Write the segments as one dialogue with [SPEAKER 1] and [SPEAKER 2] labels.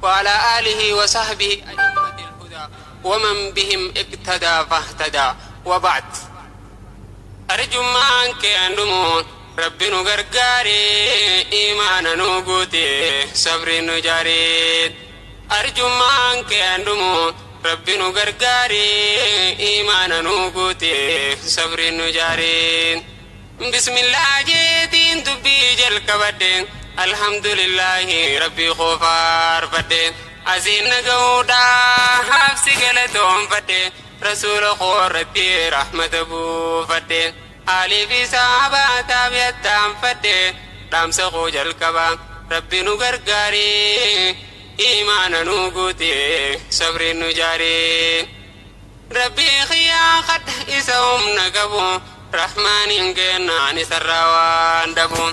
[SPEAKER 1] وعلى آله وصحبه أئمة الهدى ومن بهم اقتدى فاهتدى وبعد أرجمان كأندمون ربي نغرغاري إيمانا نوغوتي صبري نجاري أرجمان كأندمون ربي نغرغاري إيمانا نوغوتي صبري نجاري بسم الله جيتين دبي جل كبدين الحمد لله ربي خوفار فدين أزين قودا حفص قلتهم فدين رسول خورتي رحمة أبو فدين آلي في صحابة تابعتام فدين دام سخو جل كبا ربي نغرغاري إيمانا نوغوتي صبري نجاري Rabbii kiyyaa kadha isa humna qabu Rahmaaniin kennaan isarraa waan dhabu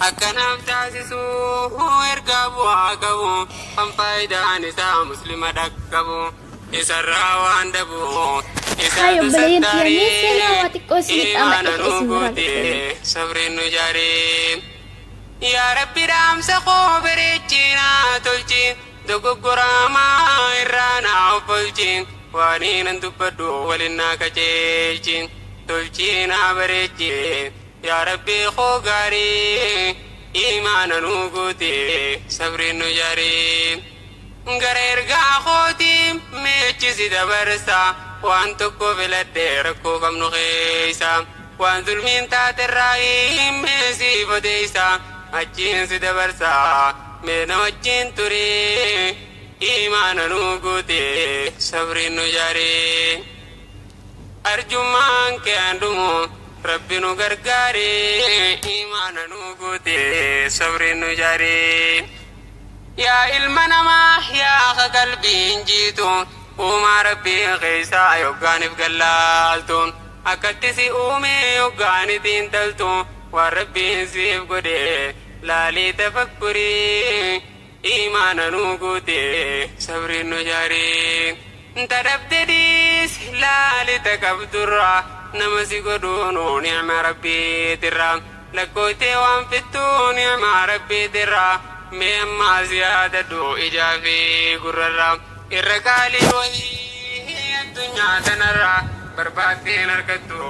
[SPEAKER 1] akkanaaf taasisu ergaa bu'aa qabu kan faayidaan isaa muslima dhaqqabu isarraa waan dhabu
[SPEAKER 2] Haay
[SPEAKER 1] isaatu
[SPEAKER 2] obboleeyyan tiyya mee seenaa
[SPEAKER 1] sattaarii
[SPEAKER 2] waa xiqqoo isinitti
[SPEAKER 1] imaana
[SPEAKER 2] amadhe
[SPEAKER 1] nuu
[SPEAKER 2] isin biraa
[SPEAKER 1] guute
[SPEAKER 2] dhufe.
[SPEAKER 1] sabriin nu jaarii. Yaa Rabbi dhaamsa koo bareechii naa tolchi dogoggora hamaa irraa naa offolchi waanii nan dubbadhu walin naa qajeelchi tolchii naa bareechi yaa Rabbi koo gaarii imaana nuu guuti sabriin nu jaarii gara ergaa kootii meechi si dabarsa waan tokko filadhe rakkoo qabnu keessa waan zulmiin taaterraa mee siif odeessa achiin si dabarsa mee na wajjin ture imaana nuu guute sabriin nu jaaree arjummaan kee handumu rabbi nu gargaare imaana nuu guute sabriin nu jaaree yaa ilma namaa yaa ka qalbiin jiitu uumaa rabbii keessaa yoggaaniif gallaaltu akkatti si uume yoggaanitiin taltu waan rabbiin siif godhe laalii tafakkurii imaana nuu guute sabriin nu jaarii tadhabde dhiis laali taqabdurra nama si godhuunu nicma rabbiitirra lakkooytee waan fittuu nicma rabbiitirra mee ammaas yaadadhu ijaa fi gurrarra irra qaalii wayii addunyaa tanarra barbaaddeen argattu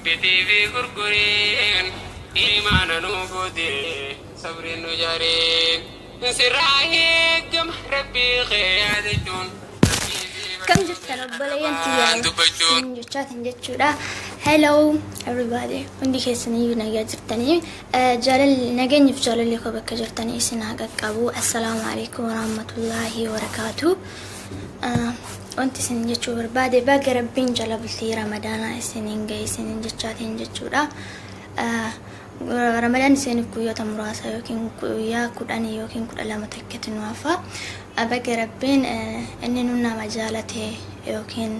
[SPEAKER 1] bitii fi gurguriin imaana nuu guute sabriin nu jaaree sirraa eeggama rabbii kee yaadachuun rabbii fi
[SPEAKER 2] Akkam jirtan obboleeyyan tiyyaa
[SPEAKER 1] waan dubbachuun
[SPEAKER 2] isin jechaatin jechuudha. Hello everybody hundi keessaniyyuu nagaa jirtanii jaalalli nageenyiif jaalalli koo bakka jirtanii isin haa qaqqabu. Assalaamu alaikum warahmatullaahi wabarakaatu. Wanti isin jechuu barbaade baga rabbiin jala bultii ramadaanaa isiniin gahe isiniin jechaatiin jechuudha. Ramadaan isiniif guyyoota muraasa yookiin guyyaa 10 yookiin 12 takkatti nu hafa. Baga rabbiin inni nu nama jaalate yookiin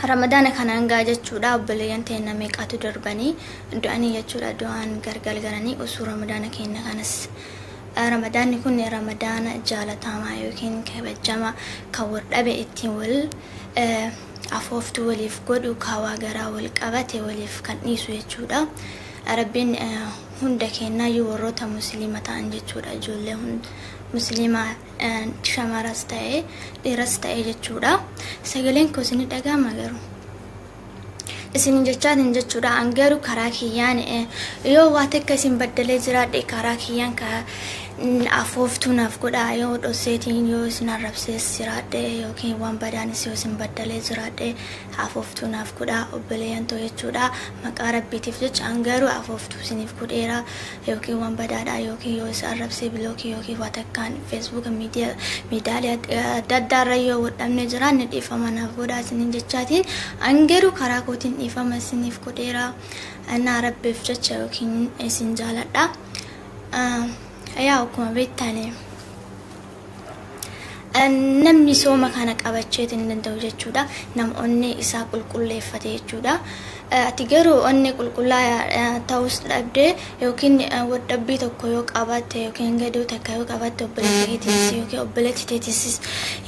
[SPEAKER 2] ramadaana kanaan gaa jechuudha. Obboleeyyan teenya meeqaatu darbanii du'anii jechuudha. Du'aan gargar galanii osoo ramadaana keenya kanas ramadaanni kun ramadaana jaalatamaa yookiin kabajamaa kan wal dhabe ittiin wal afooftuu waliif godhu kaawaa garaa wal qabate waliif kan dhiisu jechuudha. Rabbiin hunda keenyaayyuu warroota musliima ta'an jechuudha. Ijoollee musliimaa shamaras ta'e dhiiras ta'e jechuudha. Sagaleen koo isin dhaga'ama garuu. Isin jechaatiin jechuudha. An garuu karaa kiyyaan yoo waa takka isin baddalee jiraadhe karaa kiyyaan afooftuu naaf godha. Yoo dhosseetiin yoo isin arrabsees jiraadhe yookiin waan badaanis yoo isin baddalee jiraadhe afooftuu naaf godha obboleeyyan too jechuudha. Maqaa rabbiitiif jecha an garuu afooftuu isiniif godheera yookiin waan badaadha yookiin yoo isin arrabsee bilookii yookiin waa takkaan feesbuuka miidiyaalee adda addaarra yoo wadhamne jiraanne dhiifama naaf godha isiniin jechaatiin an garuu karaa kootiin dhiifama isiniif godheera. Innaa rabbiif jecha yookiin isin jaaladha. Yaa akkuma beektani namni sooma kana qabacheetiin hin danda'u jechuudha. Nama onnee isaa qulqulleeffate jechuudha. Ati garuu onnee qulqullaa ta'us dhabdee yookiin wadhabbii tokko yoo qabaatte yookiin gadoo takka yoo qabaatte obboleessa keetiinis yookiin obboleettii teetiinis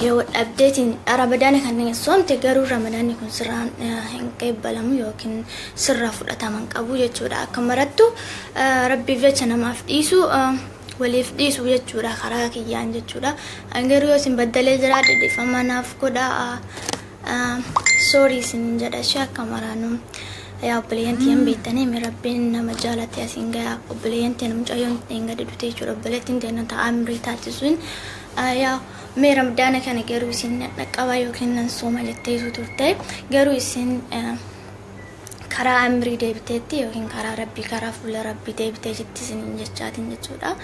[SPEAKER 2] yoo wadhabdeetiin ramadaana kan soomte garuu ramadaanni kun sirraan hin qeebbalamu yookiin sirraa fudhatama hin qabu jechuudha. Akka marattu rabbiif jecha namaaf dhiisu Waliif dhiisu jechuudha karaa kiyyaan jechuudha. Garuu yoo isin baddalee jiraadhe dhiifama naaf godhaa. Sorry isin jedha ishee akka maraanu. Yaa obboleeyyan tiyyan beektanii mi rabbiin nama jaalate asiin gaya obboleeyyan tiyyan mucayyoon hin gadi dhute jechuudha obboleettiin tiyyan ta'a amrii taate sun yaa mee ramdaana kana garuu isin dhaqqaba yookiin nan sooma jetteetu turte garuu isin karaa amrii deebiteetti yookiin karaa rabbii karaa fuula rabbii deebitee jetti isiniin jechaatiin jechuudha.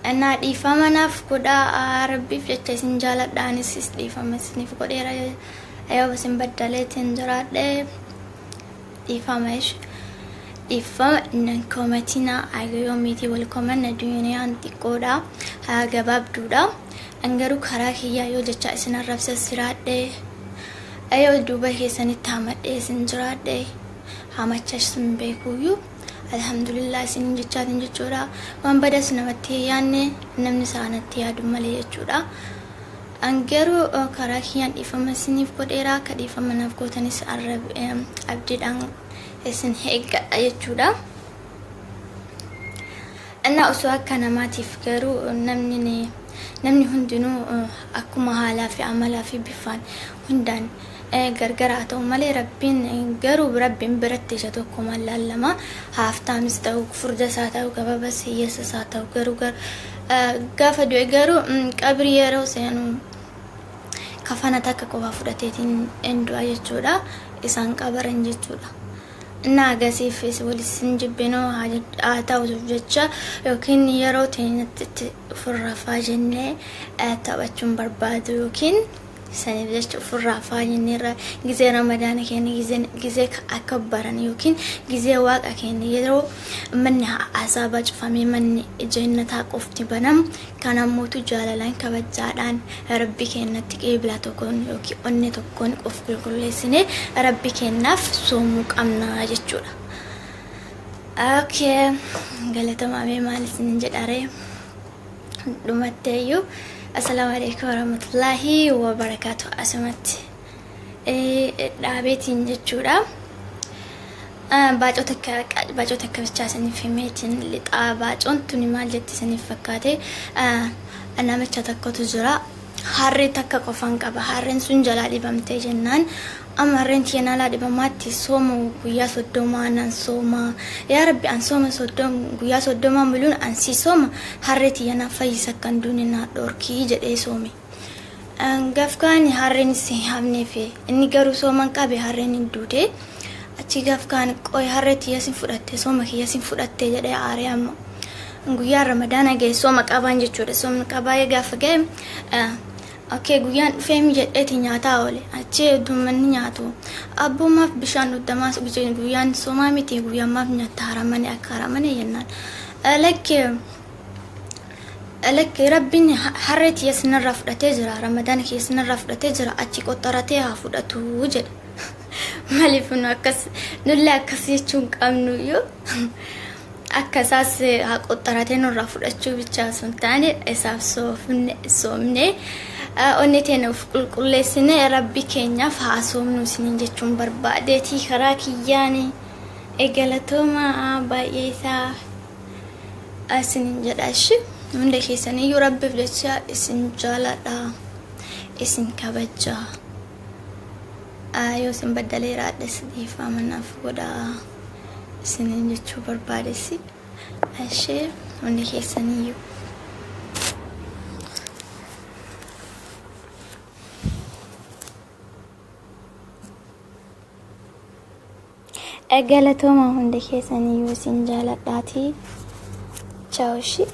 [SPEAKER 2] Innaa dhiifama naaf godhaa rabbiif jecha isin jaaladha anis dhiifama isiniif godheera yoo isin baddaleetiin jiraadhe dhiifama ish dhiifama nan komatinaa aga yoomiitii wal komanna duniyaan xiqqoodha haa gabaabduudha an garuu karaa kiyyaa yoo jecha isin arrabsas jiraadhe yoo duuba keessanitti hamadhee isin jiraadhe hamachas hin beekuyyuu alhamdulillah isin jechaatiin jechuudha waan badas namatti hin yaadne namni isaanatti yaadu malee jechuudha. An garuu karaa kiyyaan dhiifama isiniif godheera akka dhiifama naaf gootanis abdiidhaan isin eeggadha jechuudha. Innaa osoo akka namaatiif garuu namni namni hundinuu akkuma haalaa fi amalaa fi bifaan hundaan gargar haa ta'u malee rabbiin garuu rabbiin biratti ija tokkumaan laallama. Haaftaamis ta'u furdas haa ta'u gabaabas hiyyeessas haa ta'u garuu gaafa du'e garuu qabrii yeroo seenu kafana takka qofaa fudhateetiin hin du'a jechuudha. Isaan qabaran jechuudha. Innaa agasiifis walis hin jibbinuu haa ta'uuf jecha yookiin yeroo teenyatti ofirraa faa jennee taphachuun barbaadu yookiin saniif jecha ofirraa faa jenneerra gizee ramadaana keenya gizee akka baran yookiin gizee waaqa keenya yeroo manni asaabaa cufamee manni jennataa qofti banamu kan ammootu jaalalaan kabajaadhaan rabbi keenyatti qeeblaa tokkoon yookiin onnee tokkoon of qulqulleessinee rabbi keenyaaf soomuu qabna jechuudha. Okay, galatoomamee maal isin jedharee dhumatteeyyuu assalaamu alaikum warahmatullaahi wabarakaatu asumatti dhaabeetiin jechuudha. Baacoo takka baacoo takka bichaa isiniif himeetiin lixaa baacoon tuni maal jetti isiniif fakkaate namicha tokkotu jira. Harree takka qofaan qaba. Harreen sun jalaa dhibamtee jennaan amma harreen tiyya naalaa dhibamaatti sooma guyyaa 30 nan sooma. Yaa Rabbi an sooma guyyaa 30 muluun an si sooma harree tiyya naaf fayyisa akkan duune naa dhorkii jedhee soome. Gaaf kaan harreen hin hafneef inni garuu sooman qabe harreen hin duute. Achi gaaf kaan qoy harree tiyya sin fudhatte sooma kiyya sin fudhatte jedhee aaree amma. Guyyaa ramadaana ga'e sooma qabaan jechuudha. Soomni qabaa gaafa ga'e okay guyyaan dhufee mi jedheeti nyaataa oole. Achi hedduummanni nyaatu. Abboomaaf bishaan dhuddamaas guyyaan soomaa miti guyyaan maaf nyaatta haramane akka haramane jennaan. Lakkee Lakkee rabbiin harree tiyya sinirraa fudhatee jira ramadaana kiyya sinirraa fudhatee jira achi qoxxaratee haa fudhatu jedhe. Maaliif nu akkas nullee akkas jechuu hin qabnu iyyuu akka isaas haa qoxxaratee nurraa fudhachuu bichaa osoo hin taane isaaf soomne onnee teenya of qulqulleessine rabbi keenyaaf haa soomnu isiniin jechuun barbaadeetii karaa kiyyaani galatooma baay'ee isaa isiniin jedha ishi hunda keessaniyyuu rabbiif jecha isin jaaladha isin kabajaa. Yoo isin baddalee raadhes dhiifama naaf godhaa isiniin jechuu barbaadesi. Ishee hundi keessaniyyuu. Galatooma hunda keessaniyyuu isin jaaladhaatii. Chaaw ishee.